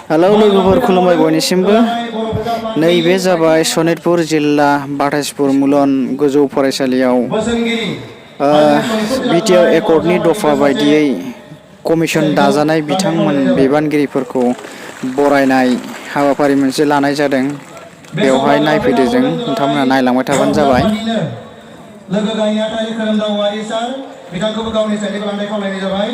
Hello लोगोफोर खुलुमबाय बयनिसिमबो। नैबे जाबाय सनितपुर जिल्ला बाथासपुर मुलन गोजौ फरायसालियाव बिटिआर एकर्डनि दफा बायदियै कमिसन दाजानाय बिथांमोन बिबानगिरिफोरखौ बरायनाय हाबाफारि मोनसे लानाय जादों। बेवहाय नायफैदो जों, नोंथांमोना नायलांबाय थाबानो जाबाय। लोगो गायनाय आथारि खोरोमदाव वारि सार बिथांखौबो गावनि साइडनिखौ लांनाय खावलायनाय जाबाय।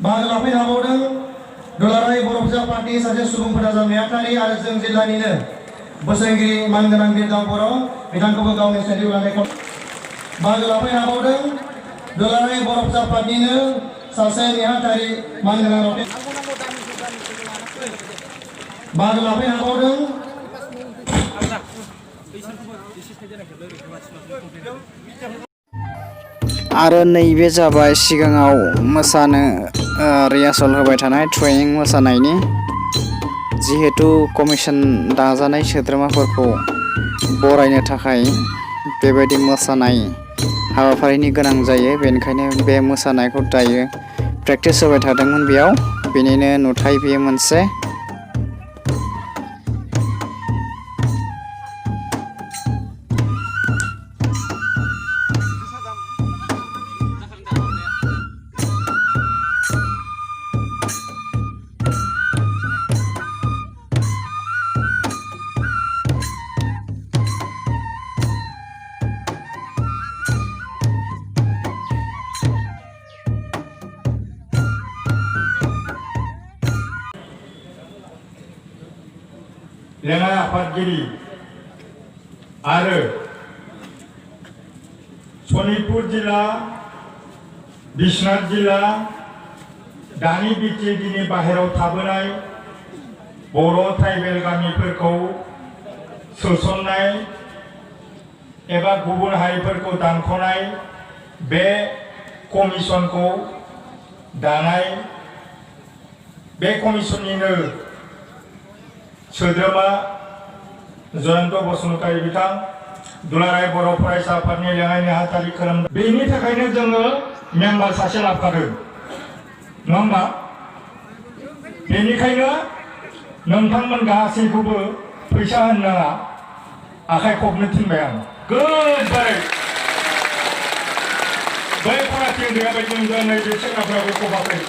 बाहागो लाफैनो हाबावदों दुलाराय बर' फिसा पार्टी सासे सुबुं फोथारजा नेहाथारि आरो जों जिल्लानिनो बोसोनगिरि मानगोनां बिरदाव बर' बिथांखौबो गावनि साइडनिखौ लांनाय बाहागो लाफैनो हाबावदों दुलाराय बर' फिसा पार्टीनो सासे नेहाथारि मानगोनां बाहागो लाफैनो हाबावदों आरो नैबे जाबाय सिगाङाव मोसानो रिहार्सल होबाय थानाय ट्रेनिं मोसानायनि। जिहेतु कमिसन दाजानाय सोद्रोमाफोरखौ बरायनो थाखाय बेबायदि मोसानाय हाबाफारिनि गोनां जायो, बेनिखायनो बे मोसानायखौ दायो प्रेक्टिस होबाय थादोंमोन बेयाव। बेनिनो नुथाय बेयो मोनसे। लेङाइ आफादगिरि आरो सनितपुर जिल्ला, बिश्वनाथ जिल्ला, दानि बिटिएडिनि बाहेराव थाबोनाय बर' ट्राइबेल गामिफोरखौ सोसननाय एबा गुबुन हारिफोरखौ दानख'नाय बे कमिसनखौ दानाय, बे कमिसननिनो सोद्रोमा जयन्त बसुमतारी बिथां, दुलाराय बर' फरायसा आफादनि लेङाइ नेहाथारि खोरोमदाव। बेनि थाखायनो जोङो मेम्बार सासे लाफादों, नङा होमबा? बेनिखायनो नोंथांमोन गासैखौबो फैसा होनो नाङा, आखाइ खबनो थिनबाय आं। गोबारै बै फरायसालियाव गैयाबायदि नैबे सेंग्राफ्राबो खबाखै।